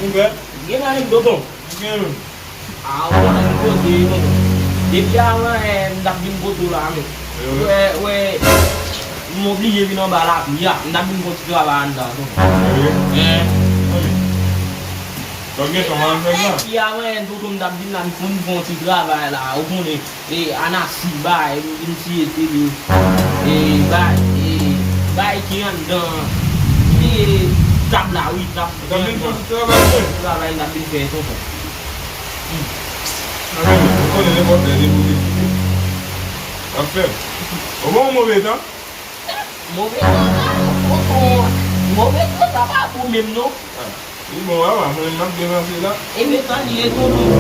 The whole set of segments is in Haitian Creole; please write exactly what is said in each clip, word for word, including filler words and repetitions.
Ou fè? Gen anyen, tonton. Gen menm. A, ou konnen m koze, tonton. Depi avan yè, m t ap vin kote w la, men. Wè, wè, m oblije vin anba lapli a. M t ap vin fè yon ti travay anndan, tonton. Wi. Sa w gen tan w al fè la? Depi avan yè, tonton, m t ap vin la, m konn fè yon ti travay la, ou konnen. E, anasi, bay, m vin siye tele. E, bay, e, bay ki anndan. E, tab la, wi, tab ki anndan. Travay, m ap vin fè, tonton. Anben, ou konnen nenpòt lè depi w deside. W ap fè l. Ou bon, move tan? Move tan, tonton. Move tan, sa pa bon menm, non. Li bon, papa, mwen menm m ap devanse la. Ebyen, sa l ye, tonton.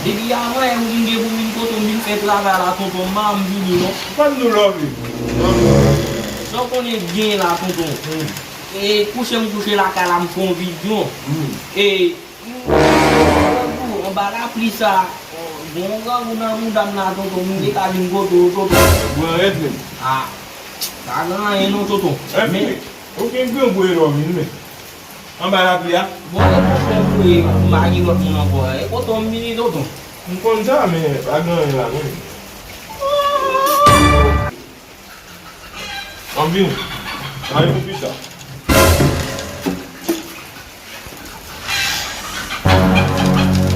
Depi avan yè m vin gen pou m vin kote w, m vin fè travay la, tonton, m pa janm vini, non. Ou pa t nou love. Sa w konnen gen la, tonton. E kouche m kouche lakay la, m fè yon videyo. E, m, anba lapli sa, gen yon grangou nan mouda m la, tonton, m te ka vin kote w, tonton. Mwen rete. A, pa gen anyen non, tonton. Men, ou gen grangou e lò vin, men. Anba lapli a? Bon, e pou fè pou e, m pa gen lòt moun ankò. E kote w m vini, tonton? M konn sa, men pa gen anyen la, non. M ap vini. Mare pou pita.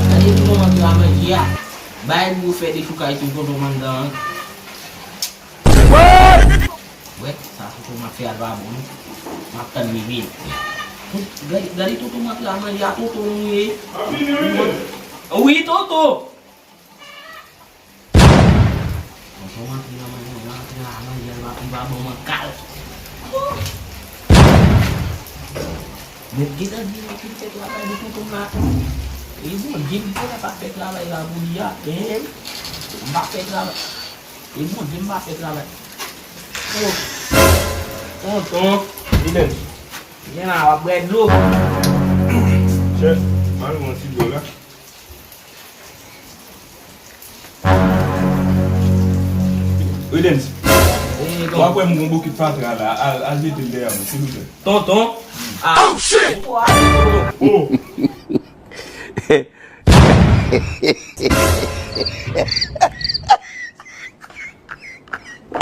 Gade tonton m antre a manje a. Bay pou fè dechoukay sou tonton m anndan an. Wè, sa tonton m ap fè a l pa bon, non. M ap tann li vini. Gade, gade tonton m antre a manje a, tonton m ye. Wi, tonton. Tonton m antre a manje, m antre a manje, li pa, li pa ban m kal. Mèt gentan di m ki fè travay pou tonton m la tou. E Bondye m konnen pa fè travay la pou li a. E m pa fè travay. E Bondye m pa fè travay. Oh. Tonton. Viden. Vyen la, w ap bwè dlo. Chè, ban m yon ti dlo la. Ridens, w ap wè m gon bokit fatra la, al, al jete l dèyè mwen, silvouplè. Tonton? Ah, oh, shit! Ou ale, tonton. Oh!